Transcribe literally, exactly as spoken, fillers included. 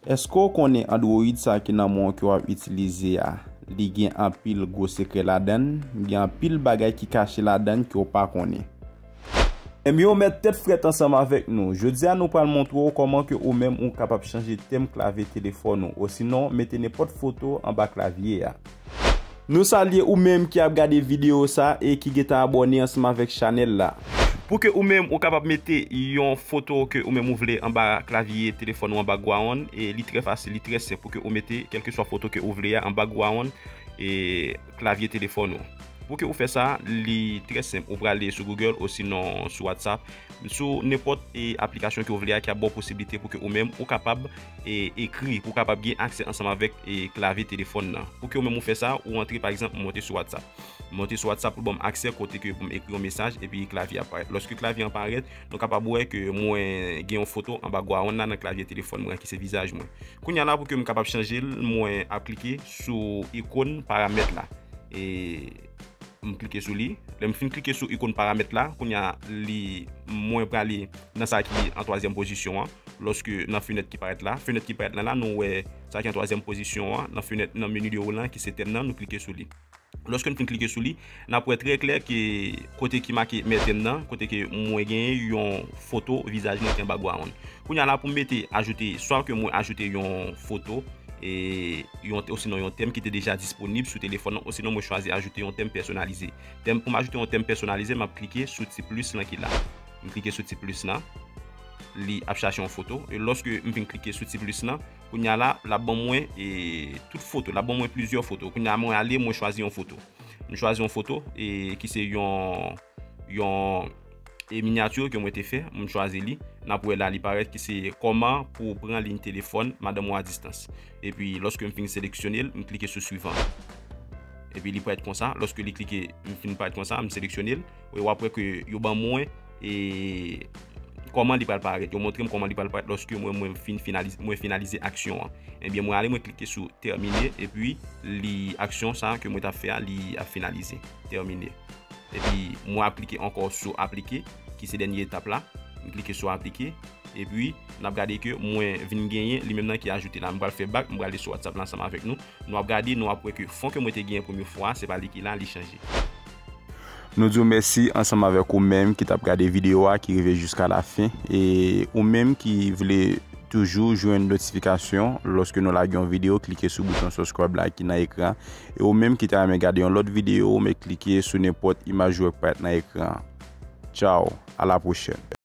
Èske w konnen Android sa ki nan men w ke w ap itilize a, li gen anpil gwo sekrè ladan l, gen anpil bagay ki kache ladan l ke w pa konnen? Ebyen, w mèt tèt frèt ansanm avèk nou. Jodi a, nou pral montre w kòman ke ou menm ou kapab chanje tèm klavye telefòn ou, osinon mete nenpòt foto anba klavye a. Nou salye ou menm ki ap gade videyo sa e ki gentan abòne ansanm avèk chanèl la. Pou ke ou menm ou kapab mete yon foto ke ou menm ou vle anba klavye telefòn ou an background, e li trè fasil, li trè senp pou ke ou mete kèlkeswa foto ke ou vle a an background e klavye telefòn ou. Pou ke ou fè sa, li trè senp. Ou prale sou Google osinon sou WhatsApp, sou nenpòt e aplikasyon ke ou vle a ki ap ba w posiblite pou ke ou menm ou kapab e ekri, pou w kapab gen aksè ansanm avèk e klavye telefòn nan. Pou ke ou menm ou fè sa, ou antre, pa egzanp, m monte sou WhatsApp. M monte sou WhatsApp pou l ban m aksè kote ke pou m ekri yon mesaj epi klavye ap parèt. Lòske klavye an parèt, nou kapab wè ke mwen gen yon foto an background la nan klavye telefòn mwen ki se vizaj mwen. Kounye a la, pou ke m kapab chanje l, mwen ap klike sou ikòn paramèt la. E m klike sou li. Lè m fin klike sou ikòn paramèt la, kounye a li, mwen prale nan sa ki an twazyèm pozisyon an. Lòske nan fenèt ki parèt la, fenèt ki parèt la la, nou wè sa ki an twazyèm pozisyon an, nan fenèt, nan meni de wo lan ki se tèm nan, nou klike sou li. Lòske n fin klike sou li, n ap wè trè klè ke kote ki make mè tèm nan, kote ke mwen genyen yon foto vizaj mwen ki an background. Kounye a la, pou m mete, ajoute, swa ke mwen ajoute yon foto, e yon, osinon yon tèm ki te deja disponib sou telefòn nan, osinon mwen chwazi ajoute yon tèm pèsonalize. Tèm, pou m ajoute yon tèm pèsonalize, m ap klike sou ti plis lan ki la. M klike sou ti plis lan, li ap chache yon foto. E lòske m fin klike sou ti plis lan, kounye a la, l ap ban mwen e tout foto, l ap ban mwen plizyè foto. Kounye a mwen ale, mwen chwazi yon foto. M chwazi yon foto e ki se yon, yon e minyati ke mwen te fè, m chwazi li. N ap wè la, li parèt ki se kòman pou pran liy telefòn madanm ou a distans. Epi, lòske m fin seleksyone l, m klike sou swivan. Epi, li parèt konsa. Lòske li klike, m fin parèt konsa, m seleksyone l. E w ap wè ke yo ban mwen e kòman li pral parèt. Yo montre m kòman li pral parèt lòske mwen, mwen fin finalize, mwen finalize aksyon an. Ebyen, mwen ale, mwen klike sou tèmine, epi li, aksyon sa ke mwen t ap fè a, li ap finalize. Tèmine. Epi, mwen ap klike ankò sou aplike, ki se dènye etap la. M klike sou aplike. Epi, n ap gade ke mwen vin genyen li menm nan ki ajoute la. M pral fè bak, m pral ale sou WhatsApp la ansanm avèk nou. Nou ap gade, nou ap wè ke fon ke mwen te genyen premye fwa a, se pa li ki la, li chanje. Nou di w mèsi ansanm avèk ou menm ki t ap gade videyo a, ki rive jiska lafen. E ou menm ki vle toujou jwenn notifikasyon lòske nou lage yon videyo, klike sou bouton subscribe la ki nan ekran. E ou menm ki ta renmen gade yon lòt videyo, ou mèt klike sou nenpòt imaj ou wè k parèt nan ekran an. Tchaw, a la pwochèn.